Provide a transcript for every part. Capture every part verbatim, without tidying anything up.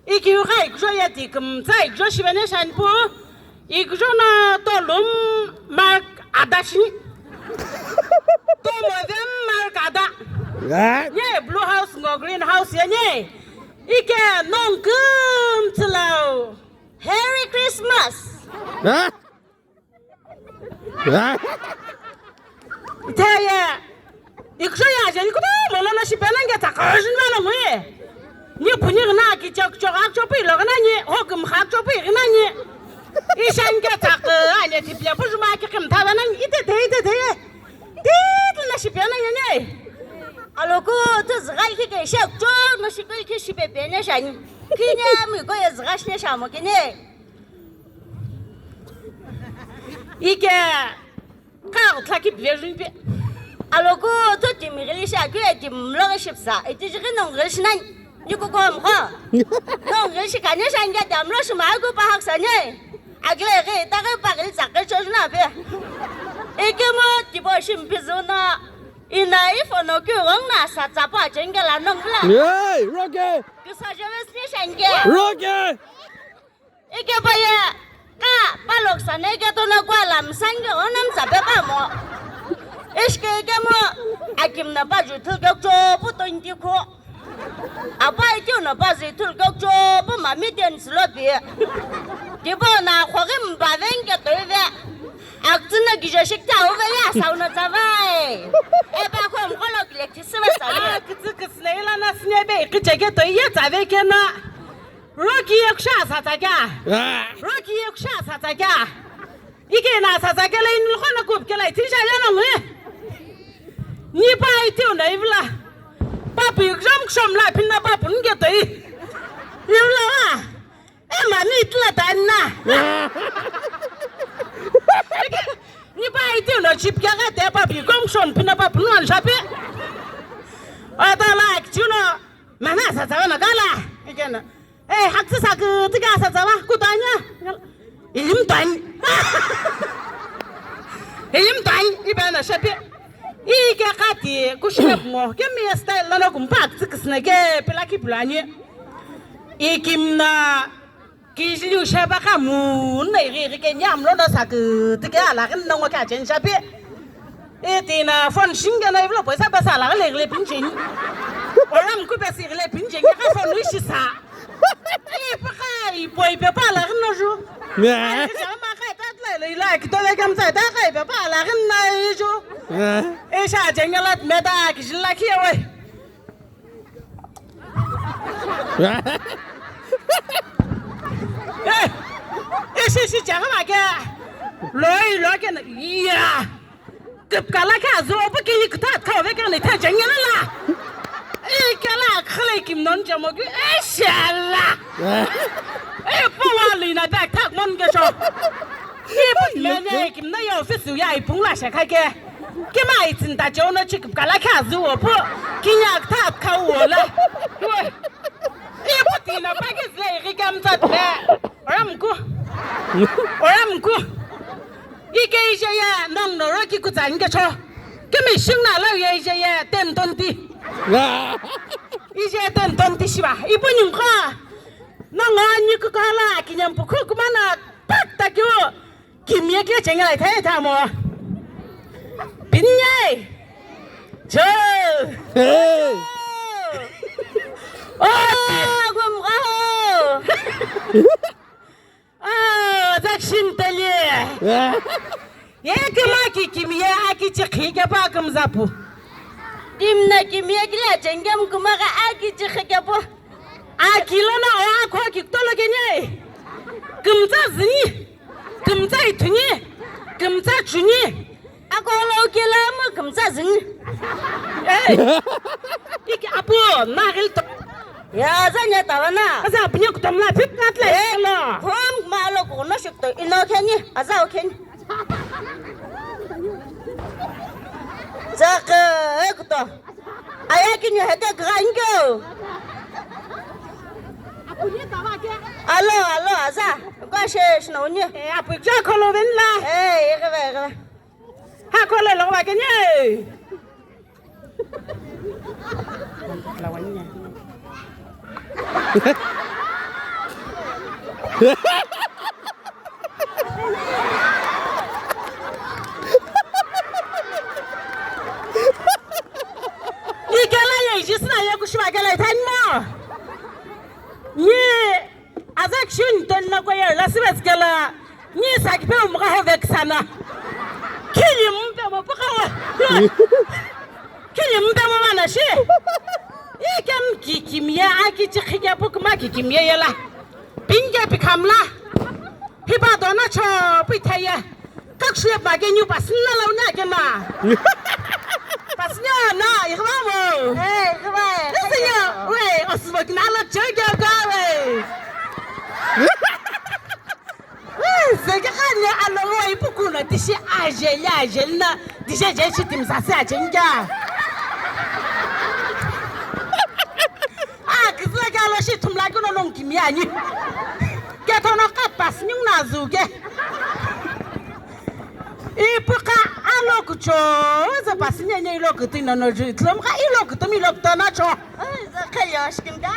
Ikiu gha ikujo ye ti kümtsa ikujo shipeni shani pu. Ikujo no tolum mark ada shini. Tomovem mark ada. Ah. Nye blue house ngo green house ye nye. Ike nong kümtsülau. Merry Christmas. Ah. Itheye, ikusho ye ajeli kutomo lono shipena nge tsakajini mano ngwi. Ni puni gina ki chok chok ak chopu ilo gina ni, ho kim khak chopu gina ni. Ishan ke tsak, ane tiple pu juma ke kim thawe na ni, ite te, ite te. Titla na shipena ni ni. Aloku, tu zgai ke ke shek chok no shikil ke shipe pene shani. Kine mi ko ye zgai shne shamo kine. Ike, ka utla ki bile jun pe. Aloku, to timi gili sha, ki e timi lo ge shipsa, e ti jigi nong gili shinan, ni ko kom ko. Nong gili shi kane sha nge tam lo shi ma ko pa hak sa ne. Agle ge, ta ge pa gili sa ke cho na pe. Ike mo, ti bo shim pi zo na, ina ifo no ki wong na sa tsa pa chen ge la nong la. Hey, Rocky! Ki sa je wes ni sha nge. Rocky! Ike paye, ka, palok sane ke tona kwa lam sangyo onam sape pa mo. Ishke ke mo, akim na pa ju thul kok cho pu twenty ko. Apa ikyo na pa ju thul kok cho pu mami ten slo pi. Tipo na khogim ba ven ke to ve. Aktsuna gija shik ta uve ya sauna tsavai. E pa khom kolok le tisiva sa. Ah, kitsi kitsne ila na sine be, kichege to ye tsave ke na. Rocky ye kusha sa tsakya. Ah. Rocky ye kusha sa tsakya. Ike na sa tsakya le in lukho na kup ke la itin sha ya na ngwe. Ni pa iti una ivla. Papu yukjam kushom la pinna papu nge to i. Ivla wa. E mami itla tanna. Ni pa iti una chip kya ka te papu yukjam kushom pinna papu nuan shapi. Ata la kichuno. Mama sa tsava na kala. Ike na. Eh, haksa sa ke tika sa tsava, kutanya. Ilim tan. Ilim tan, ibana shape. Ike kati, kushina mo. Ke mi style lana kumpa, tsikisna ke, pela ki plani. Ikimna, kijliu shaba ka mu, na iri iri ke nyam lo na sa ke, tika ala ke na ngo ka chen shape. Iti na phone shinga na ivlo poisa pesa la le le pinjin. Ora mku pesa le pinjin ka phone wishi sa. Ipa kai poi pe pa la no ju. Ai jama kai ta le le la ki to le kam sa ta kai pe pa la na ju. E sha jengala me ta ki la ki we. Eh, ishi shi chagha ma ke. Loi lo ke na. Iya. Kipkala khe azu opu kini kuthat kha ove kani tha jengela la. Ikela khale kim non jamo ki eshala. Ipu wali na bag thak mon ke sho. Ipu mene kim na ya office ya ipung la sha kha ke. Kima itsin ta jono chi kipkala khe azu opu kinya kuthat kha uola. Ipu tina pa ke zle ri kam tat le. Oramku. Oramku. Ike ije ye nong noro ki kutsa nge cho. Kimi shing na lo ye ije ye ten twenty. Ije ten twenty shiba. Ipu nyum kha. Nong ani ku kala kinyam pu ku kumana tak tak yo. Kimye ke chenga lai thai tha mo. Pinyai. Cho. Hey. Oh, gum ga ho. Ah, zakshin tali. Ye kima ki kimye aki chikhi ke pa kum zapu. Kimna kimye kila chengem kuma ga aki chikhi ke po. Aki lo na o akho ki tolo ke nye. Kumtsa zini. Kumtsa ithuni. Kumtsa chuni. Ako lo kila mo kumtsa zini. Eh. Iki apo na gil to. Ya, zanya tawana. Aza punya kutamla pip natla. Eh, lo. Kom ma lo ko no shuk to. Ino kheni. Aza o kheni. Zaka ekuto. Aya kinyo hete grango. Alo, alo, aza. Kwa she shino unye. Eh, apu kya kolo venla. Eh, yegava, yegava. Ha kolo lo wa kenye. Ikela ye jisna ye kushiba kela ithanmo. Ni azak shun ton na ko yer la sibes kela. Ni sakiphe umgha ho veksana. Khili mpe mo pukawa. Khili mpe mo mana shi. Ikem kikimye aki chikhike pukma kikimye yela. Pinge pikamla. Hiba dona cho pui thaya. Kakshule ba ke nyu pasna la unya ke ma. Pasna na, ikhwa mo. Eh, ikhwa. Listen yo. Wei, osbo kina lo cho ke ka wei. Wei, zeke khani alo wei pukuno tishi aje ya aje na. Dije je shi tim sase aje nja. Ah, kizla ke alo shi tumla kuno nong kimya ni. Ke tono ka pas nyung na zu ke. Ipu ka alo kucho, za pas nye nye ilo kutu ino no ju, tlom ka ilo kutu mi ilo kutu na cho. Ai, za khayo shkim da.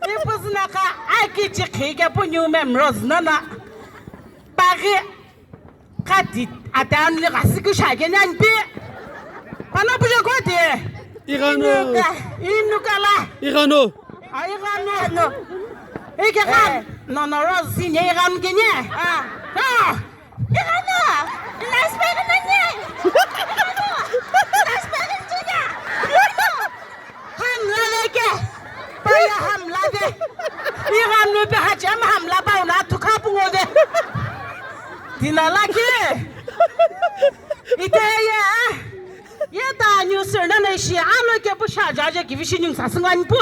Ipu zina ka aki chi khi ke pu new mem rose na na. Pagi. Kati atan le kasi ke shake nyan pi. Pana buje ko te. Igano. Inuka, inukala. Igano. Ah, igano. Ike kan. Eh. No, no, Rose, ni igano ke ni. Ah. Ah. Igano. Nice bag na ni. Igano. Nice bag na ni. Igano. Hamla leke. Paya hamla de. Igano pe hajam hamla ba una tuka pungo de. Dina laki. Ite ye. Ye ta new sir na na shi alo ke pu sha ja je ki vishi nyung sa singwan pu.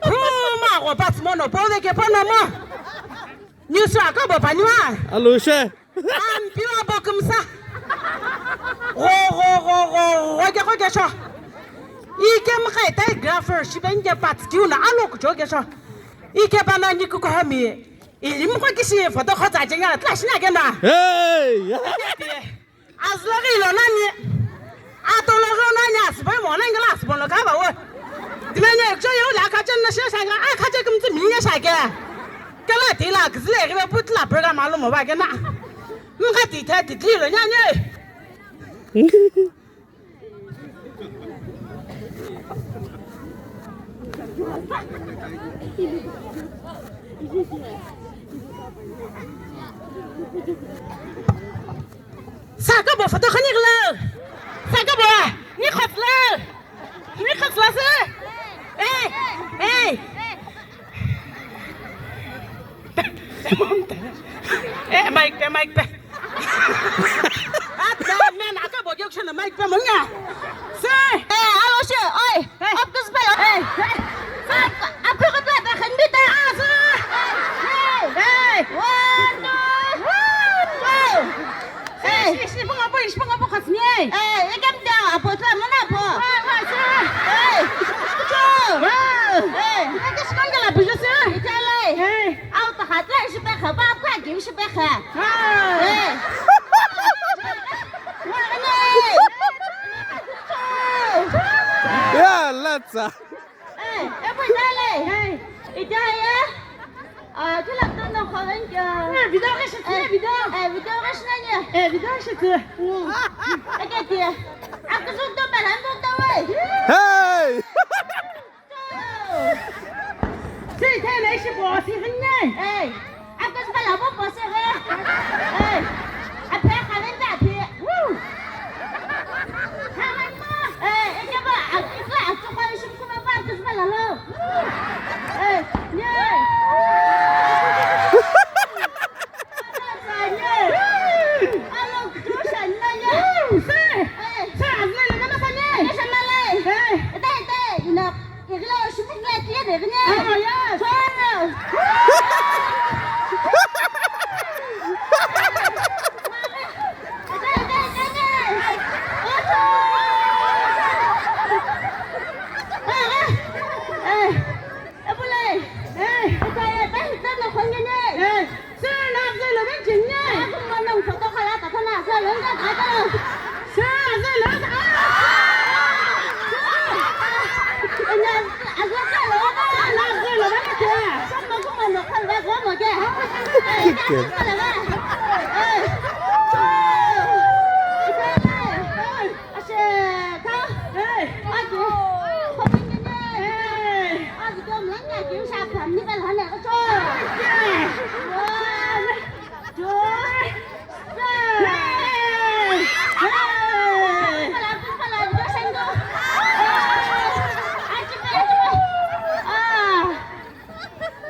Kuma go pas mono po de ke pa na mo. New sir ka bo pa ni wa. Alo she. Ampiwa bokumsa. Go, go, go, go, go, ke, go, ke sho. Ike mkha ita grapher, shibe nge patski una alo kucho ke sho. Ike bana ni kuko hami. Ili mko kishi photo khotsa jenga, tla shina ke na. Hey! Azloghi lo nani. Atologhi lo nani, asbo mo nani la asbo lo ka ba wo. Dimenye kucho yo la ka chen na shesha nga, a ka che kumtsi minya sha ke. Kala ti la kizile ribe put la program alo mo ba ke na. Mkha ti the ti tli lo nya nye. Sa ka bo photo khani glo. Sa ka bo. Ni khotlo. Ni khotlo se. Eh. Eh. Eh, mic pe, mic pe. Ata men aka bo yok shana mic pe mo nya. Se. Eh, alo she. Oi. Hey. Ap kus bela. Hey. Ap, ap ko ta ta khan bi ta. Ah, se. Hey. Hey. One, two. One, two. Hey. Shi, shi, bunga bo, shi, bunga bo khas ni. Hey, ekam ta apo ta mana apo. Wai, wai, se. Hey. Kucho. Wow. Hey. Eka shi kan la bujo se. Italai. Hey. Au ta khat la shi pe kha ba ka ki shi pe kha. Hey. Wa ni. Kucho. Ya, latsa. Eh, eh, boy, dale. Eh. Ita ya. Ah, kila tanda khawen ya. Eh, video ka shi, eh, video. Eh, video ka shi na ya. Eh, video shi tu. Hmm. Ake tia. Aku sudah bahan tu tahu, eh. Hey! Tu. Si, tena isi bosi hanya. Eh. Akas bala bo pose ghe. Eh. Aphe khaven ta aphe. Woo. Khaven ma. Eh, eke ba, ak-, eke atuk ko ishi kuma ba akas bala lo. Eh, nye. Alo, kusha nye. Woo, se. Eh. Se, azle le kana sa nye. Eke sa male. Eh. Ete, ete, ina. Igla oshimit la tiye de gine. Oh, yes. Choro.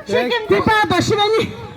Shikimpi pa do shiveni.